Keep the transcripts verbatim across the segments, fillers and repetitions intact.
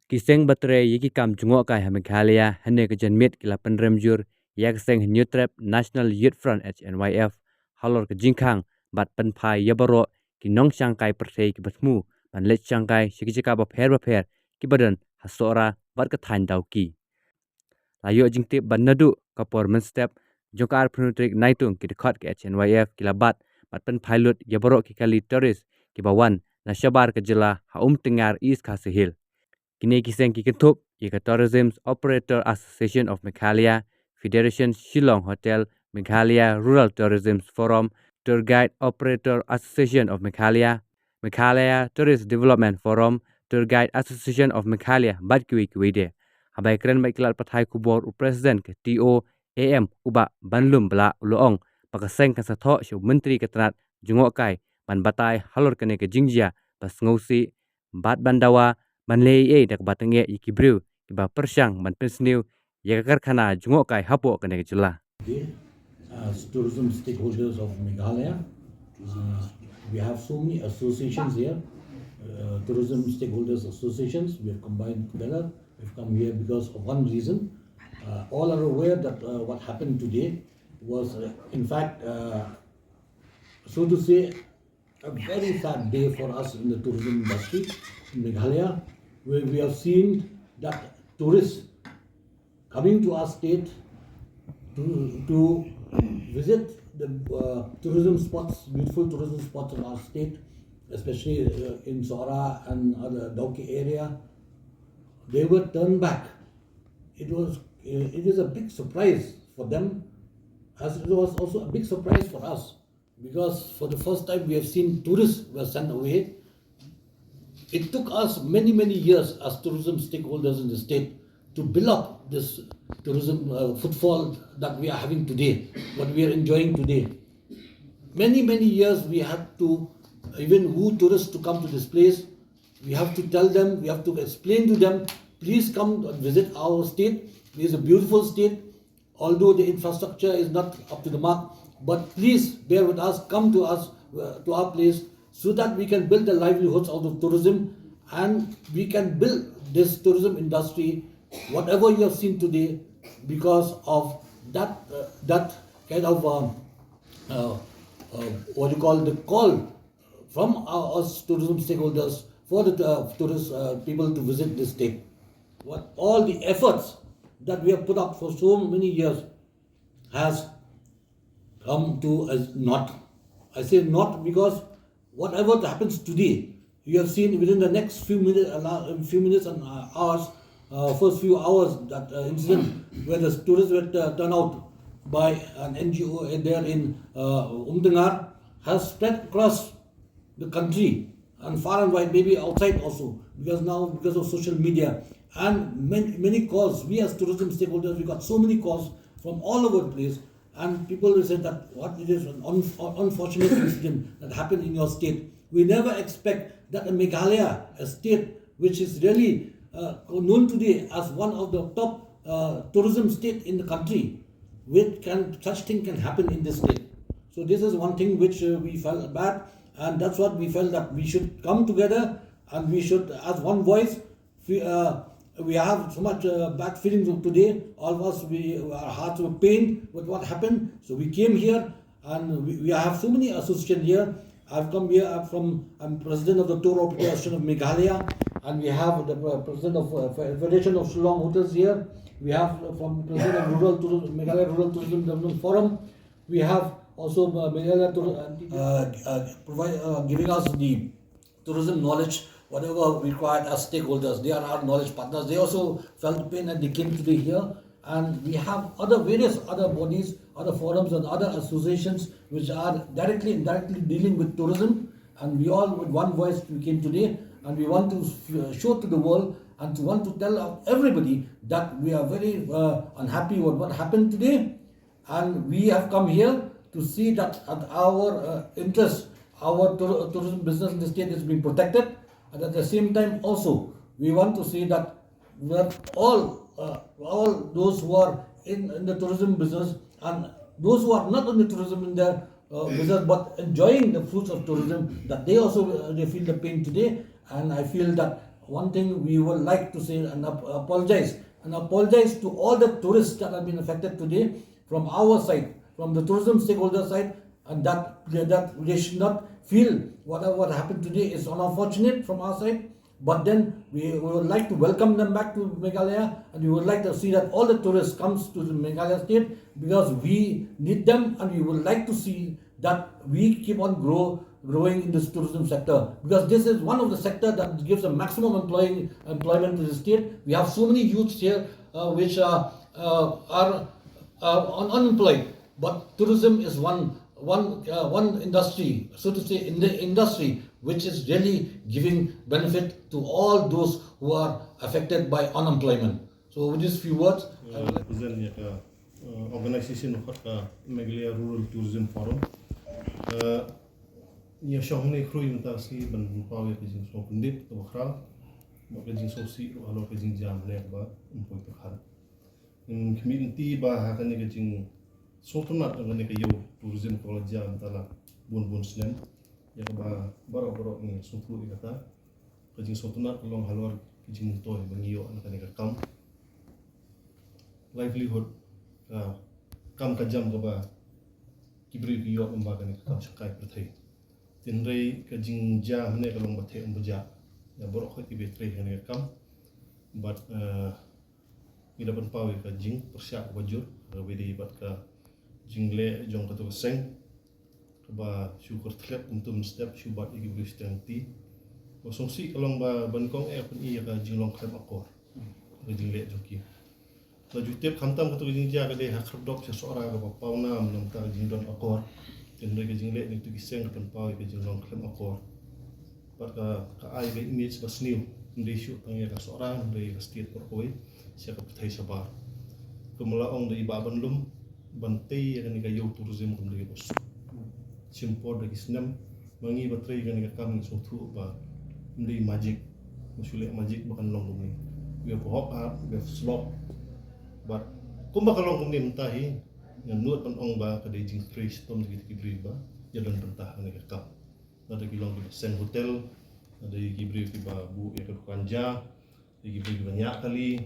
Ki seng ba trei ïa ki kam jngohkai ha Meghalaya hynne ka janmiet ki la pynrem jur ïa ka seng Hynñiewtrep National Youth Front, H N Y F, halor ka jingkhang bad pynphai ïa baroh ki nongshangkai pyrthei kiba thmu ban leit shangkai sha ki jaka bapher bapher kiba don ha Sohra bad ka thaiñ Dawki. La ïoh jingtip ba naduh ka por mynstep jong ka arphew tarik Naitung, ki dkhot ka H N Y F ki la bat bad pynphai lut ïa baroh ki kali tourist kiba wan na shabar ka jylla ha Umtyngngar, East Khasi Hills. Kine ki seng ki kynthup ïa ka Tourism Operator Association of Meghalaya, Federation Shillong Hotel, Meghalaya Rural Tourism Forum, Tour Guide Operator Association of Meghalaya, Meghalaya Tourist Development Forum, Tour Guide Association of Meghalaya bad kiwei kiwei de. Haba ïakren bad ki lad pathai khubor u President ka T O A M u Bah Banlum Blah u la ong ba ka seng kan sa thoh sha u Myntri ka tnat jngohkai ban batai halor kane ka jingjia ba sngewsih bad ban dawa ban leh ei ei da kaba tyngeh ïa ki briew kiba pyrshang ban pynsniew ïa ka karkhana jngohkai hapoh kane ka jylla. As tourism stakeholders of Meghalaya, uh, we have so many associations here, uh, tourism stakeholders associations. We have combined together. We've come here because of one reason. Uh, all are aware that uh, what happened today was, uh, in fact, uh, so to say, a very sad day for us in the tourism industry in Meghalaya, where we have seen that tourists coming to our state to, to visit the uh, tourism spots, beautiful tourism spots of our state, especially uh, in Sohra and other Dawki area, they were turned back. It was uh, it is a big surprise for them, as it was also a big surprise for us, because for the first time we have seen tourists were sent away. It took us many, many years as tourism stakeholders in the state to build up this tourism uh, footfall that we are having today, what we are enjoying today. Many, many years we had to even woo tourists to come to this place. We have to tell them, we have to explain to them, please come and visit our state. It is a beautiful state. Although the infrastructure is not up to the mark, but please bear with us, come to us, uh, to our place, so that we can build the livelihoods out of tourism, and we can build this tourism industry, whatever you have seen today, because of that uh, that kind of um, uh, uh, what you call the call from our, us tourism stakeholders for the uh, tourist uh, people to visit this state. What all the efforts that we have put up for so many years has come to a naught. I say naught because whatever happens today, you have seen within the next few minutes, uh, few minutes and uh, hours, uh, first few hours, that uh, incident where the tourists were uh, turned out by an N G O there in uh, Umtyngngar has spread across the country and far and wide, maybe outside also, because now because of social media and many, many calls, we as tourism stakeholders, we got so many calls from all over the place, and people will say that what it is an un- unfortunate incident that happened in your state. We never expect that a Meghalaya, a state which is really uh, known today as one of the top uh, tourism state in the country, with can such thing can happen in this state. So this is one thing which uh, we felt bad, and that's what we felt that we should come together and we should, as one voice, we, uh, we have so much uh, bad feelings of today. All of us, we our hearts were pained with what happened. So we came here, and we, we have so many associations here. I've come here I'm from I'm president of the Tour Operator Association of Meghalaya, and we have the uh, president of uh, Federation of Shillong Hotels here. We have uh, from president of Rural Tourism, Meghalaya Rural Tourism Development Forum. We have also uh, Meghalaya Tour, uh, uh, provide uh, giving us the tourism knowledge, whatever required as stakeholders. They are our knowledge partners. They also felt the pain and they came today here. And we have other various other bodies, other forums, and other associations which are directly and indirectly dealing with tourism. And we all, with one voice, we came today, and we want to show to the world and to want to tell everybody that we are very uh, unhappy with what happened today, and we have come here to see that at our uh, interest, our tour- tourism business in the state is being protected. And at the same time, also, we want to see that, that all uh, all those who are in, in the tourism business and those who are not in the tourism in the uh, business but enjoying the fruits of tourism, that they also uh, they feel the pain today. And I feel that One thing we would like to say and ap- apologize and apologize to all the tourists that have been affected today from our side, from the tourism stakeholder side, and that that they should not feel whatever what happened today is unfortunate from our side. But then we, we would like to welcome them back to Meghalaya, and we would like to see that all the tourists comes to the Meghalaya state, because we need them, and we would like to see that we keep on grow growing in this tourism sector, because this is one of the sector that gives a maximum employing employment to the state. We have so many youths here uh, which are uh, are uh, un- unemployed, but tourism is one one uh, one industry, so to say, in the industry which is really giving benefit to all those who are affected by unemployment. So with these few words, I would like Represent ïa ka uh, organization of ka Meghalaya Rural Tourism Forum. Uh, ïa shong ne khrui mynta sngi ban paw ïa ka jingsngewpyndit ka bakhraw. Ba ka jingsngewsih ruh halor ka jingjia ne ba ym poi pyrkhat. Ym khmih lynti ba ha kane ka jingsngewtynnat jong kane ka Ïew Tourism ka la jia mynta la bun bun snem. Ïa kaba baroh baroh ngi sngewthuh ïa kata. Ka jingsngewtynnat ka long halor ka jingmyntoi ba ngi ïoh na kane ka kam livelihood, ka kam ka jam kaba ki briew ki ïoh lyngba kane ka kam shangkai pyrthei. Tynrei ka jingjia hangne ka long ba theh ym ba jah. Ïa baroh khoit ki ba trei kane ka kam. Bad uh, ngi da pynpaw ïa ka jingpyrshah kaba jur kaba dei bad ka jingleh jong kato ka seng kaba shu kyrthlep kumtum step shu bat ïa ki briew shiteng ti. Ba sngewsih ka long ba ban kong eh pyn ïa ka jinglong khlem akor ka jingleh jong ki. La ju tip khamtam kato ka jingjia ka dei ha khyrdop sha Sohra kaba paw nam namar ka jingdon akor. Tynrei ka jingleh jong tu ki seng ka pynpaw ïa ka jinglong khlem akor. Bad ka ka ai ka image ba sniew. Ym dei shuh tang ïa ka Sohra, ym dei ïa ka state baroh kawei, sha ka pyrthei shabar. Kumba la ong da i Bah Banlum, ban tei ïa kane ka Ïew Tourism kum dei ba suk. Shim por da ki snem, ma ngi ba trei kane ka kam ngi sngewthuh ba ym dei magic. Ym shu leh magic ba kan long kumne. We have work hard, we have slog. But kumba ka long kumne mynta hi, ngan nud ban ong ba ka dei jingtrei shitom jong kita ki briew ba ïa don bynta ha kane ka kam. Lada ki long kiba seng hotel, lada ki briew kiba buh ïa ka dukan ja, lada ki briew kiba ñiah kali,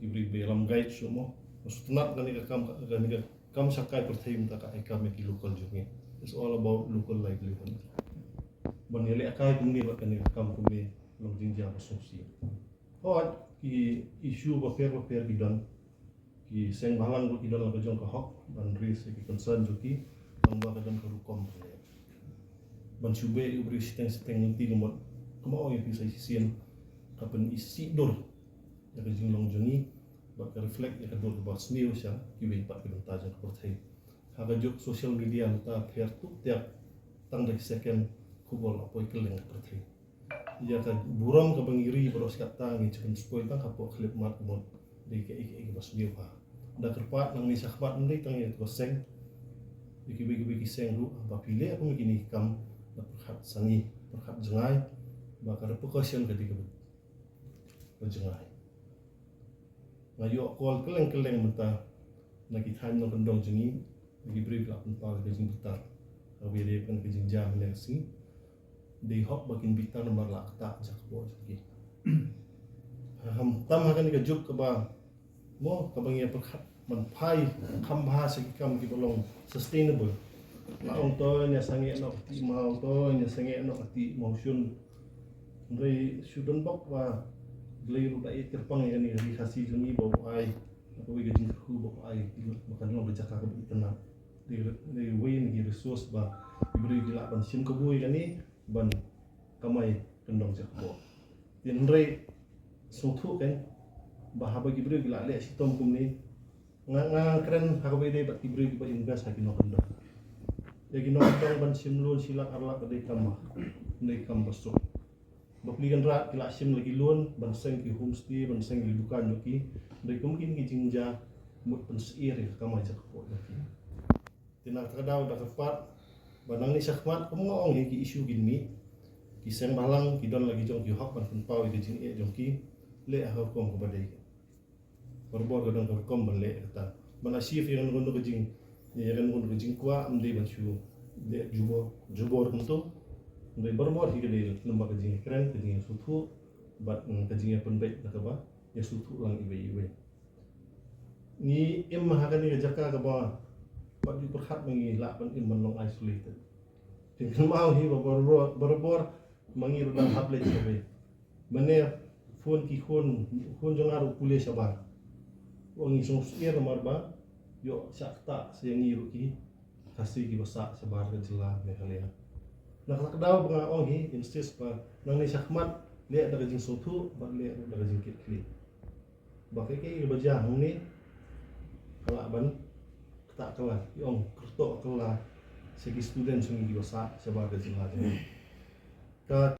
ki briew kiba ïalam guide shuh mo. Ba sngewtynnat kane ka kam, kane ka kam shangkai pyrthei mynta ka ai kam ïa ki local jong ngi. It's all about local livelihood. Ban ïalehkai kumne bad kane ka kam kumne long jingjia ba sngewsih. Hooid, ki issue bapher bapher ki don. Ki seng bhalang ruh ki don la ka jong ka hok ban raise ïa ki concern jong ki, tang ba ka don ka rukom ban leh. Ban shu beh ïa u briew shiteng shiteng lynti ka mut, kumba ong ïa phi sa shisien, ka pynisih dur ïa ka jinglong jong ngi bad ka reflect ïa ka dur kaba sniew sha kiwei pat ki bynta jong ka pyrthei. Ha ka juk social media mynta pher tuh tiap, tang da ki second khubor la poi kylleng ka pyrthei. Ïa ka burom kaba ngi ri baroh shi katta ngi ju pynspoi tang hapoh khyllipmat ka mut dei kaei kaei kaba sniew bha. Da kyrpad nangne shakhmat ym dei tang ïa ka seng, ïa kiwei kiwei ki seng ruh ba phi leh kum kine ki kam, da pyrkhat sani, pyrkhat jngai ba ka repercussion ka dei kaba jngai. Nga ïoh call kylleng kylleng mynta na ki thaiñ nongkyndong jong ngi, na ki briew ki la pynpaw ïa ka jingbitar. Ka wei dei ka jingjia mynne ka sngi. Dei hok ba kin bitar namar la ktah jakpoh jong ki. Khamtam ha kane ka juk kaba mo kaba ngi ïa pyrkhat ban phai kham bha sha ki kam kiba long sustainable. La ong to ïa sangeh noh ka tih maw, to ïa sangeh noh ka tih mawshun. Hynrei shu don bok ba Blei ruh da ïeit kyrpang ïa kane ka ri Khasi jong ngi ba u ai kawei ka jingkyrkhu ba u ai ba kan long ka jaka kaba itynnat. Dei dei wei na ki resource ba ki briew ki lah ban shim kabu ïa kane ban kamai kyndong jakpoh. Hynrei sngewthuh kein ba haba ki briew ki la leh shitom kumne, nga nga kren ha kaba ïadei bad ki briew kiba invest ha ki nongkyndong. Ïa ki nongkyndong ban shim loan shi lak ar lak ka dei kam, dei kam ba suk. Bapli kynrad ki la shim la ki loan ban seng ki homestay, ban seng ki dukan jong ki. Dei kum kine ki jingjia mut pynsyier ïa ka kamai jakpoh jong ki. Te na kata ka daw da kyrpad ba nangne shakhmat kum nga ong hi ki issue kin mih. Ki seng bhalang ki don la ki jong ki hok ban pynpaw ïa ki jingeh jong ki, leh ha ka rukom kaba dei. Barabor ka don ka rukom ban leh kata. Ban achieve ïa kano kano ka jing, ïa kano kano ka jingkwah ym dei ban shu leh jubor jubor kumto. Ym dei, barabor hi ka dei lem bad ka jingkren, ka jingsngewthuh. bad, mm, ka jingïapynbeit na kaba ïa sngewthuh lang iwei iwei. Ngi im ha kane ka jaka kaba pat ju pyrkhat ma ngi lah ban im ban long isolated. Jingkynmaw hi ba barabor, barabor ma ngi ruh dang hap leit survey. Mane phone ki khun, khun jong nga ruh pule shabar. Ong ngi sngewsih sngewsih namar ba ïoh shah ktah sa ïa ngi ruh ki Khasi kiba sah shabar ka jylla Meghalaya. Na kata ka daw ba nga ong hi, insist ba nangne shakhmat leh da ka jingsngewthuh bad leh da ka jingkitkhlieh. Ba kaei kaei kaba jia hangne ka lah ban ktah kylla, ïa ong kyrtoh kylla sha ki student jong ngi kiba sah shabar ka jylla jong ngi. Ka